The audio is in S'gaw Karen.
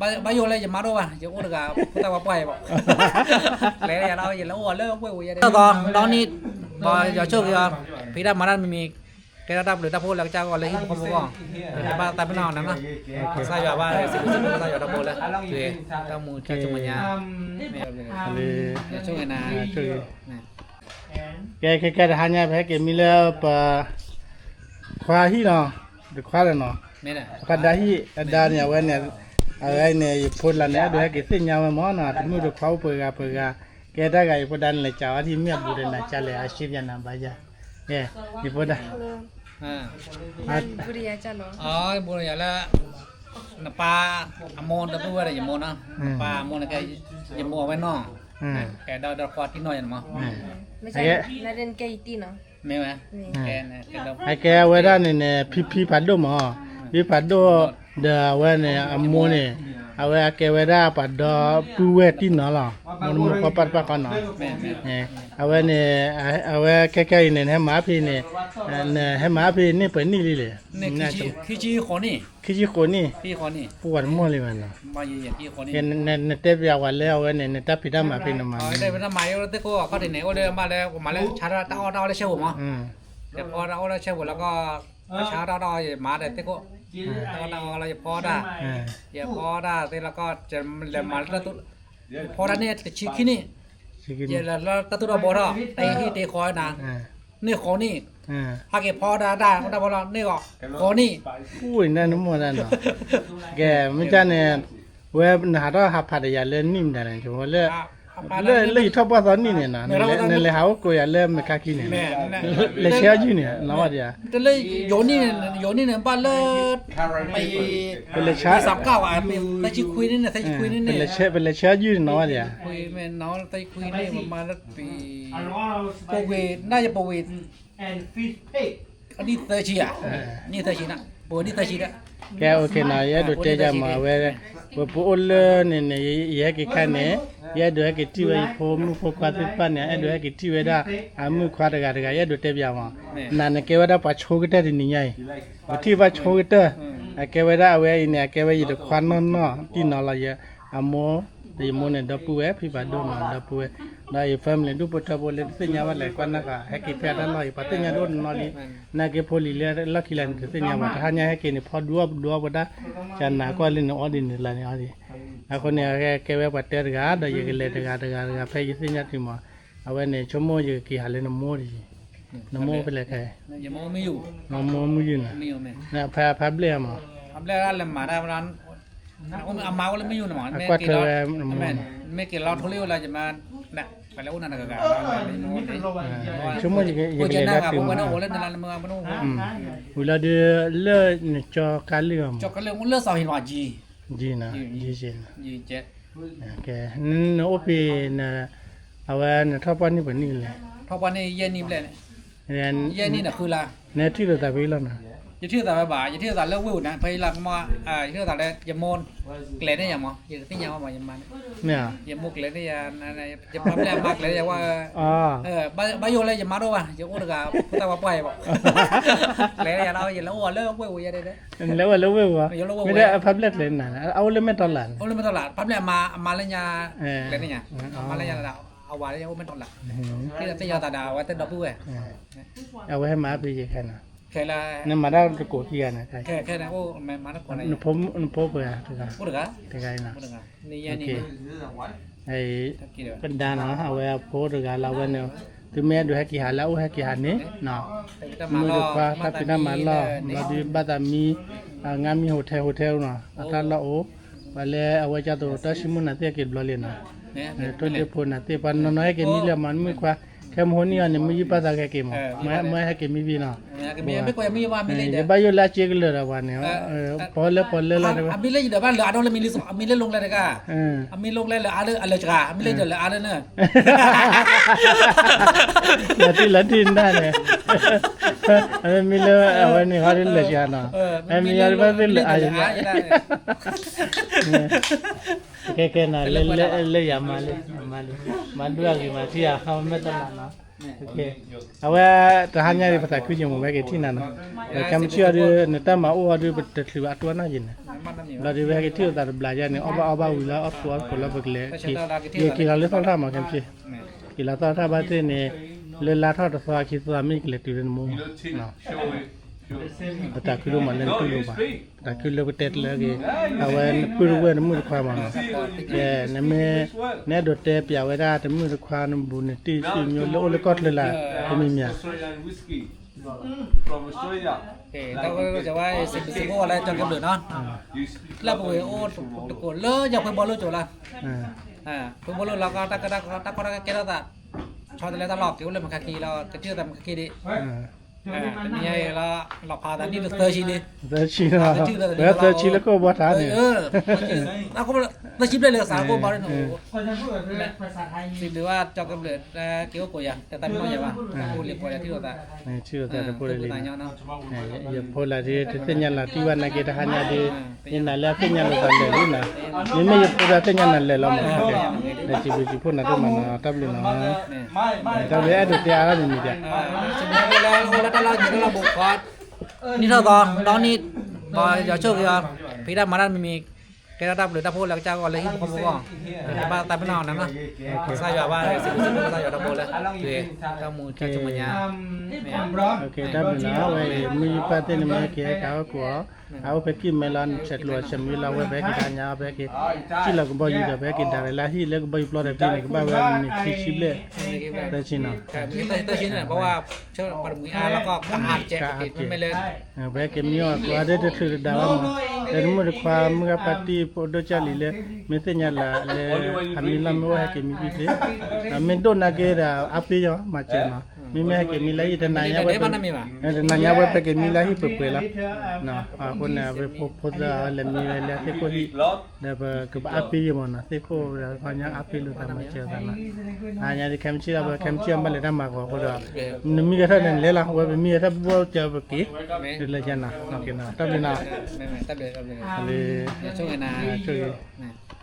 ဘၣ်ယိၣ်လၢယမါဒိၣ်ဘၣ် ယအိၣ်တဂၤ ဖိသၣ်ဝါပှၢ်အံၤဘၣ်, ကျဲယၤလီၤ ယလဲၤအိၣ်အီၤလၢဝ့ၢ်ဝံၤယဲဒၣ်, ဒီးဒီနံၣ်, ဘၣ်ယွၤဆိၣ်ဂ့ၤအီၤ, ဖံးတၢ်မၤတၢ်မံၤမံၤ, ကဲထီၣ်တၢ်ဘျုးတၢ်ဖှိၣ်လၢကစၢ်ဂီၢ်လၢဟံၣ်ဖိဃီဖိအဂီၢ်, ဘၣ်သးပ့ၤနီၣ်နၤနီၤ, ကစၢ်ယွၤဘၣ်စံးဘျုးစံးဖှိၣ်ကစၢ်ယွၤတၢ်ဘျုးလၢ, တၢ်မူကဆိၣ်မဲာ်ညါ, ဆိၣ်ဂ့ၤနၤ, ကဲခဲကဲတဟါညါ ပဟဲက့ၤမံလၢပ ခွါဟံၣ်နီၤ, တခွါလၢနီၤ, ခွါဒါဟံၣ် အဒါန့ၣ် အဝဲန့ၣ်, အဝဲန့ၣ် ယဖိလၢန့ၣ် အဲၣ်ဒိးဟဲက့ၤသ့ၣ်ညါဝဲမၢ်နီၤ, တမုၢ်တခွါအိၣ်ပှဲၤဂၤပှဲၤဂၤ, ကဲတၢ်ဂၤယဖိဒါန့ၣ်လဲၤကးဝဲဒ်မ့ၢ်အဘူးဒီးနၤကလဲၣ် အရှ့ပြန်နၤဘၣ်ယၤ, ယဖိဒါ, ဘူးဒီးယၤလၢ နပၢ်အမိၢ်ဒီပုၢ်ဝဲၢ်ဒီးယမိၢ်နီၤ, နပၢ်အမိၢ်န့ၣ်ကဲ ယမိၢ်အဝဲနီၤ, ကဲဒီးဒီးခွါတံၢ်နီၢ်ယၤန့ၣ်မၢ်, မ့ၢ်ဝဲ, အကဲအဝဲဒၣ်န့ၣ်န့ၣ် ဖံဖံဖးဒိၣ်မၢ်, ဖံဖးဒိၣ်, ဒီးအဝဲန့ၣ် အမိၢ်န့ၣ်, အဝဲအကဲဝဲဒၣ်ပှၤဒီပုၢ်ဝဲၢ်တံၢ်နီၤလီၤ, မိၢ်နမိၢ်ပၢ်ပၢ်တဖၣ်ဃီနီၤ, အဝဲန့ၣ်, အဝဲခဲခဲအံၤန့ၣ် နဟဲမၤဖံန့ၣ်, နဟဲမၤဖံန့ၣ်ပှဲၤနံၣ်လံလဲၣ်, ခံဆံဃိးနံၣ်, ပှၤတမီၢ်လံဘၣ်နီၤ, နတဲပျးဝဲလၢအဝဲန့ၣ် နတၢ်ဖံးတၢ်မၤဖံန့ၣ်မၤ, တၢ်ဖံးတၢ်မၤယိၣ်လၢသ့ၣ်ခိၣ်အခီၣ်ထံးန့ၣ် အိၣ်လၢမးလၢ ပမၤလၢဆါတၢ်အီၣ်တၢ်အီလၢဆဲးပူၤမၢ်, ယဖီတၢ်အီၣ်လၢဆဲးပူၤလီၤကီၢ်, ဆါတၢ်အီၣ်တၢ်အီယမၤဒီးသ့ၣ်ခိၣ်, တၢ်အီၣ်တၢ်အီလီၤယဖီတၢ်, ယဖီတၢ်သ့ၣ်လီၤကီၢ်, လဲၤမၤလၢတၢ်သူၣ်, ဖီတၢ်န့ၣ်တဆံခံနံၣ်, ယလဲၤလၢတၢ်သူၣ်ထီၣ်ဘှီထီၣ် တဟံၣ်တဃီနၤ, န့ၢ်ဃိးနံၣ်, ဟဲက့ၤဖီတၢ်တၢ်အိၣ်တၢ်ဘှီလီၤ န့ၢ်ဃိးနံၣ်, ပူၣ်နၢ်နမိၢ်တၢ်နီၤ, ကဲမ့ၢ်တၢ်န့ၣ်, ဝဲနဟးထီၣ်ဟးဖးဒီးယၤလၢနံၣ်မတၤလဲၣ်, လၢ, လၢယထီၣ်ပှၢ်သီနံၣ်န့ၣ်နီၤ, နလဲၤဟးအိၣ်ကိးယၤလၢမဲာ်ခါခံန့ၣ်, လဲၤဆဲးအီၣ်ယုၢ်န့ၣ် နဝဲဒၣ်, တလၢ, ယိၤနံၣ်န့ၣ်ဘၣ်လၢ, ပလဲၤဆဲး, သၢဆံခွံနံၣ်န့ၣ် သၢဆံခွံနံၣ်န့ၣ်, ပလဲၤဆဲးအီၣ်ယုၢ်န့ၣ် နဝဲဒၣ်, သၢဆံခွံနံၣ်မးလၢပ, ပဝ့ၤ, နၢ်ယပဝ့ၤ, နံၣ်သၢဆံဧါ, နံၣ်သၢဆံနၤ, ပဝ့ၤနံၣ်သၢဆံဒီး, ကဲ okay နီၤ, ယအဲၣ်ဒိးတဲယၤမး အဝဲ, ပပအိၣ်လၢန့ၣ်န့ၣ် ယဟဲက့ၤခါန့ၣ်, ယအဲၣ်ဒိးဟဲက့ၤထံၣ်ဝဲယဖိမုၣ်ဖိခွါသ့ၣ်တဖၣ်န့ၣ် အဲၣ်ဒိးဟဲက့ၤထံၣ်ဝဲဒၣ်, အမုၣ်ခွါတဂၤတဂၤ ယအဲၣ်ဒိးတဲပျးမး, နၤန့ၣ်ကဲဝဲဒၣ်ပှၤဆိကတၢၢ်တနံၤညါအံၤ, ပထံၣ်ဘၣ်ဆိကတၢၢ်, အကဲဝဲဒၣ်အဝဲအံၤန့ၣ် အကဲဝဲယတခွါနီၢ်နီၢ်တံၢ်နီၤလီၤ, ယအမိၢ်, ယမိၢ်န့ၣ်ဒီပုၢ်ဝဲၢ် ဖံဖးဒိၣ်နီၤ ဒီပုၢ်ဝဲၢ်, ဒီးယ family ဒူၣ်ဖိထၢဖိလၢတသ့ၣ်ညါဘၣ်လဲၣ် ကွၢ်နၢ်ဃာ် ဟဲက့ၤဖဲအတၢ်လီၢ်အံၤ ပှၤသ့ၣ်ညါဒိၣ်နီၤလံ, နာ်က့ဖိလံၤလၢလီၢ်ခံလၢန့ၣ် တသ့ၣ်ညါဘၣ် တဟါညါဟဲက့ၤန့ၣ် ဖီဒုးအီၣ်ပဒုးအီၣ်ပဒၣ်, ကနၤကွၢ်လံန့ၣ် အီဒ်န့ၣ်လၢန့ၣ်အီဒ်, အဃိန့ၣ် ကဲဝဲပှၤတဲတဂၤ ဒီးယကလဲၤတဂၤတဂၤတဂၤ ဖဲယသ့ၣ်ညါတုၤမး, အဝဲန့ၣ် ဆိကမိၣ်ယကက့ၤဟးလၢနမိၢ်တယံၤ, နမိၢ်ဖဲလဲၣ်ခဲ, နမိၢ်မုၢ်ယုၢ်န့ၣ်, ဖဲဖးဘျဲၣ်မး, အကွၢ်ထွဲဝဲနမိၢ်န့ၣ်, မ့ၢ်က့ၤလီၤထိလံအိၣ်လၢယမါ, ပလဲၤအိၣ်နၤတဂၤဂၤ, ဆိကမိၣ်ယကလဲၤလၢတုၤမး, ဝံၤလီၤဒုးလၢနကၠီကါလံၢ်အီၤမး, ကၠီကါလံၢ်အိၣ်လၢစီၤဟ့ၣ်လီၤကၠံ, ကၠံ, နအိၣ်ဖဲ, အဝဲနထီၣ်ပှၢ်နံၣ်ပှဲၤနံၣ်လဲၣ်, ထီၣ်ပှၢ်နံၣ်ယဲၢ်နံၣ်ဘျဲၣ်န့ၣ်, ယဲၢ်နံၣ်န့ၣ်ဃုလါ, နထံၣ်လိာ်သးဖဲလီၤနၤ, ယထံၣ်လိာ်သးဝဲဘၣ် ယထံၣ်လိာ်သးလၢဝ့ၢ်ပူၤန့ၣ် ဖဲလၢကမီ, ယထံၣ်လိာ်သးလၢယမိၢ်, ကျဲၤန့ၢ်ယၤမး ယတသ့ၣ်ညါဘၣ်မး ယမါန့ၣ်, ယမိၢ်ကျဲၤန့ၢ်ယၤ, ယဖးဘျဲၣ်အမါကျဲၤန့ၢ်ယၤဝဲ, ဘၣ်ယိၣ်လၢယမါဒိၣ်ဘၣ် ယအိၣ်တဂၤ ဖိသၣ်ဝါပှၢ်အံၤဘၣ်, ကျဲၤန့ၢ်ယၤလီၤ ယလဲၤအိၣ်လၢဝ့ၢ်ပူၤယဲဒၣ်, လဲၤအိၣ်လၢဝ့ၢ်ပူၤ, မ့ၢ်လၢအဖးဘျဲၣ်ကျဲၤန့ၢ်နၤ အအိၣ်လၢမဲၢ်တီၢ်လးန့ၣ်, အိၣ်လၢမဲၢ်တီၢ်လး ဖးဘျဲၣ်အမါ အမါလၢညါ, ကျဲၤန့ၢ်ယၤ, အဝၤ အိၣ်မဲၢ်တီၢ်လး, သ့ၣ်ညါသးဒီးအဝဲသ့ၣ်ဒီပုၢ်ဝဲၢ်, အဝဲဟဲမၤဖဲယဲခဲန့ၣ်, နမၤတၢ်တကိးခံဂၤန့ၣ်, နဖိပှဲၤတဂၤ, တဂၤအံၤနီၤ, ပဒါနီၤ အဝဲအဖိတဂၤလၢအဝဲန့ၣ်, သုမ့ၢ်အဲၣ်ဒိးဟဲက့ၤဟးလၢအအိၣ်ဟဲက့ၤဟးန့ၣ်, မုၢ်တခွါ တၢ်ဖံးတၢ်မၤလီၢ် ဘျီဒုးဘၣ်သးမံ, ငါမံ hotel hotel နီၤ အတၢ်လီၢ်အိၣ်, ပှၤလၢအဝဲကၠၢ်သိးတၢ်ဆိကမိၣ်နၤသ့ၣ်က့ၤဘျီလံနီၤ, ထိၣ်ဒ့ဖိနၤသ့ၣ် ပှၤနီၤနီၤဟဲက့ၤမံလၢမၤမုၢ်ခွါ, ခဲမဟိနံၣ်အီၤန့ၣ် မုၢ်ယုၢ်ပၢ်သးကဟဲက့ၤမး, မ့ၢ်ဟဲက့ၤမံဘံနီၤ, ယဘၣ်ယိၣ်လၢအစ့ကလၢာ်ဒီးပှၤန့ၣ်, ပီလၢပီလၢလီၤတဲဝဲ, အမံလၢယဒီးဘၣ်လၢအဒိလၢမံလံ အမံလၢလိၤကျဲတဂၤ, အမံလိၤကျဲလၢအလၢစှၤ အမံလၢယဒီးလၢအလၢန့ၣ် လီၤတံၢ်လီၤတံၢ်နၢ်န့ၣ်, မ့မ့ၢ်လၢအဝဲန့ၣ်ဟီဒ်လၢာ်စှၤနီၤ, မ့ၢ်ယၤတဘၣ်သ့ၣ်လၢအယၤ, ကဲကဲနၤ, လၢယၤမၤလံ, မၤလံ, မၤဒွဲၣ်ဂ့ၤမၤထံၣ်ယၤ ဟးမဲာ်တလးနီၤ အဝဲတဟါညါဒီး ပသးခုက့ၤမ့ၢ်ဝဲက့ၤထံၣ်နၤနီၤ, ဒီးခဲမုၢ်ဆ့ၣ်အီၤဒုး နတၢ်မၤအိၣ်အီၤဒုး ပတချုးဘၣ်အတိၢ်အနီၣ်ယံၤန့ၣ်, ဘျီဒုး ဝဲဟဲက့ၤထံၣ်လိာ်သးတဘျီညါန့ၣ် အီၣ်ဘၣ်အီဘၣ်ဝံၤလၢအီၣ်ကိးအီၣ်ကိးလၢပကလဲၤက့ၤ, ယက့ၤလီၤလၢသီထၣ်မး ခဲမုၢ်ဆ့ၣ်, က့ၤလီၤသီထၣ်ဘၣ်သ့ၣ်န့ၣ်, လၢလါထီၣ်တသီခံသီမ့ၢ်ကလဲၤတုၤလၢနမိၢ်မး ပတၢ်ခုဒိၣ်မးလၢနတူၢ်လိာ်ဘၣ်, ပတၢ်ခုလၢပတဲတလၢက့ၤ, အဝဲနပုၢ်တဝဲၢ်နမုၣ်တခွါမးနီၤ, ကဲ နမ့ၢ် နအဲၣ်ဒိးတဲပျးဝဲဒၣ်တမုၣ်တခွါ နဘူးနတံၢ်သ့ၣ်မ့ၢ်လၢအိၣ်လၢကီၢ်ချၢလၢ် တမံၤမံၤဧါ, တၢ်ဝဲကဝဲစံးဘျုးစံးဖှိၣ်လၢကၠီကဘျုးနီၤ, လၢပဝဲအိၣ်တကိးလၢယၤဖဲဘီလိကၠိလီၤ, ဖဲဘီလိလီၤကီ တၢ်ကီတၢ်ခဲတၢ်သး ဆီတလဲတၢ်လီၢ် က့ၤအိၣ်လၢမုၢ်ခါခံလီၤ ကထံၣ်လိာ်သးမုၢ်ခါခံဒံး တနံၤညါအံၤလီၤ လီၤဖးသးနံၣ်တသၢဆံလံ, သၢဆံလီၤ, ဝဲသၢဆံလၢခိၣ်ဘီထါန့ၣ်, သၢဆံဘျဲၣ်လၢသးကိၢ်ဘီန့ၣ်, စံးဘျုးဘၣ်ကၠီကဘျုး က့ၤအိၣ်ကိးယၤ တၢ်တမံၤယၤဘၣ် အိၣ်လံပှဲၤလၢထံၣ်လိာ်သး, ထံၣ်လိာ်သးတဖိလံ, ယဖိလၢဒုး တသ့ၣ်ညါလၢ်တံၢ်ဘၣ်နာ်က့ တဟါညါဒုး, ယနာ်လၢအသ့ၣ်ညါလိာ်သးလၢာ်လံနီၤ, မ့မ့ၢ်ယဖိဒီးသ့ၣ်ညါနၤလၢာ်လီၤမး, ဒီးစံးဘျုးစံးဖှိၣ်နၤဒိၣ်မးနီၤ တၢ်ဘျုးနီၤ, တၢ်ဘျုးအဲၣ်ဒိးတဲအါထီၣ်မံၤမံၤဒံး နံၣ်ထီၣ်သီ ဒီနံၣ် ဘၣ်ယွၤဆိၣ်ဂ့ၤအီၤ, ဖံးတၢ်မၤတၢ်တမံၤမံၤ, ကဲထီၣ်တၢ်ဘျုးတၢ်ဖှိၣ်လၢကစၢ်ဂီၢ်လၢဟံၣ်ဖိဃီဖိအဂီၢ်, ဘၣ်သးပ့ၤနီၣ်နၤနီၤ, ကစၢ်ယွၤဘၣ်စံးဘျုးစံးဖှိၣ်ကစၢ်ယွၤတၢ်ဘျုးလၢ, တၢ်မူတၢ်ဆိကမိၣ်ညါ, တၢ်ဘျုးနီၤ ဝဲအံၤ မုၢ်ယုၢ်ပၢ်သ့ၣ်န့ၣ်မ့ၢ်ဟဲက့ၤဟဲက့ၤဟီၣ်ခိၣ်အီၤ, အအိၣ်ဖဲကံၢ်မဲလီၤ နဆဲးကျိးအဆဲးမံလီၤ ဝဲပဟဲက့ၤတဟါညါ ပဟဲက့ၤ, စံၣ်လီၤကဘီယူၤဒီး ပဟဲက့ၤဒၣ်လဲာ်လၢဟံၣ်လၢကဘီယူၤပျီဒီးဖဲန့ၣ် ကဘၣ်ဝဲမံးနံးခံဆံဘျဲၣ်, သၢဆံနီၤ သၢဆံန့ၣ် ပဝဲ ပှၤတမှံၤအါလီၤကီၢ်ကဟးတကဲး မ့ၢ်လၢ ပဟဲက့ၤမံအီၤ ကိးဂၤဒဲးတချုးတဒါဘၣ်မး, ဒီးတမုၣ်တခွါ မုၢ်ဂၤဖါတံၢ် ဖိဒိၣ်ကၢ်လံၤလၢ မ့ၢ်သ့ၣ်ညါလၢ လၢအမံၤလီၢ်မ့ၢ်အိၣ်ဟဲက့ၤမံဖဲသ့, မ့ၢ်ဒိၣ်နာ်က့ဒီး အါပ့ၤယီၤ မၤစၢၤနီၤ, မ့မ့ၢ်ဟဲက့ၤမံလၢဟံၣ်တနၤညါဝဲ, တနၤညါဝဲ ပက့ၤမံလၢဟံၣ်ပှဲၤပှဲၤလီၤ, အဃိန့ၣ် ပဖိဖိသၢဂၤလဲၤမံဝဲလၢအသ့ၣ်ခိၣ်ဟံၣ်, ဒီးပကဘၣ်အါပ့ၤယီၤမးနီၤ, သ့ၣ်ခိၣ်ဒီးခီညါအါပ့ၤလိာ်သးမၤစၢၤသးနီၤ, အါညါဒ်ခဲမုၢ်ဆ့ၣ်ဒီး ပခဲမုၢ်ဆ့ၣ်အဘၣ်လဲၤတၢ်မၤကီးအဃိဒီး နမံဂဲၤထီၣ်န့ၣ် နလဲၤလီၤ, ဝဲပမံဂဲၤထီၣ်ဘၣ်ကၢပက့ၤ, ဒ်လဲၣ်ယၤနီၤ, တၢ်ဘျုးနီၤ, လၢဆိၣ်ဂ့ၤ